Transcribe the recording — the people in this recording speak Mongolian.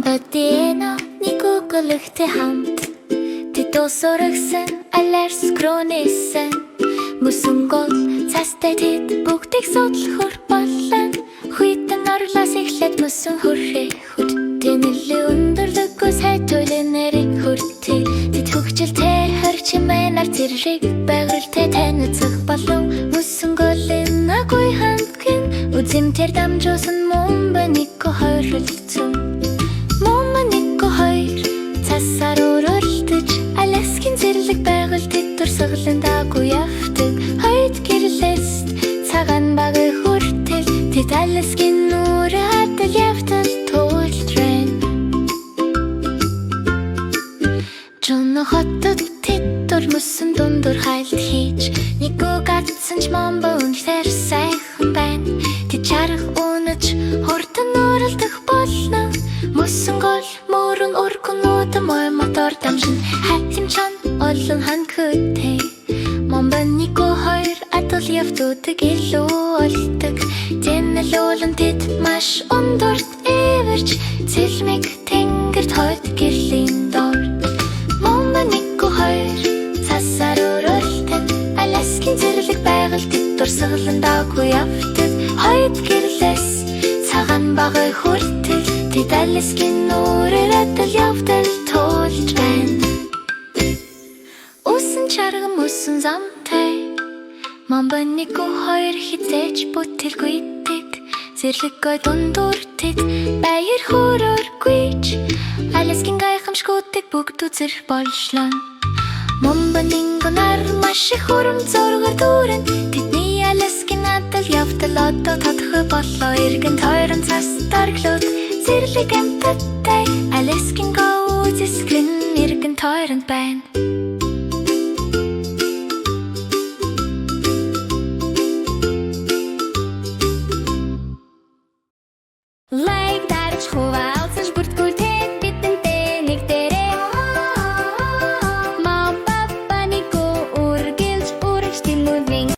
Момбодино Никукөлөгтэй хамт тэд уусрагсан Аляск руу нисэн. Мөсөн гол цастай тэд бүгдийг судлахур болон хүйтэн орлоос эхлээд мөсөн хүрхээ хүртээ нэлээ өндөрлөггүй сай туйлын нэрийг хүртээ тэд хөгжилтэй хорчмын нар зэрэг байгальтай танилцах болон мөсөн голын агуй хандгин үзэмтэр дамжуулсан Момбо Нико хоёролцсон. Момбо Нико хоёр цасаар өрөлдөж Аляскийн зэрлэг байгаль тэд дурсгаланд агуй явдаг. Хоёд гэрлээс цагаан баг хүртэл тэд Аляскийн нүүрэн адал явдал туулж байна. Жуно хотод тэд дур мөсөн дундуур хайлт хийж нэггүй гацсан ч Момбо үнэхээр сайхан байна. Тэд чарах үнэж хурдан нууралдах болно. Мөсөн гол мөрөн өргөнүүд мой мотор дамжин хатимчан олон ханхүтэй. Момбо нэггүй хоёр адал явдуудаг илүү олдог. Тэнэл уулан тэд маш өндөрт эвэрч цэлмэг тэнгэрт хойд гэрлийн дор. Момбо нэггүй хоёр цасаар өрөөлтөн Аляскийн зэрлэг байгаль тэд дурсгаланд агуй явдаг. Хойд гэрлээс цагаан багы хүртэл тэд Аляскийн нүүрээр адал явдал туулж байна. Үсэн чарган мөсөн замтай Момбо нэггүй хоёр хэзээ ч бүтэлгүй тэд зэрлэг гой дундуур тэд баяр хөөрөөргүй ч Аляскийн гайхамшгуудыг бүгд үзэх болжлоо. Момбо нингу нар маш их урам зоригоор дүүрэн тэдний Аляскийн адал явдал одоо тодорхой боллоо. Эргэн тойрон цас дорглоод зэрлэг амьтадтай Аляскийн говь үзэсгэлэн эргэн тойронд байна.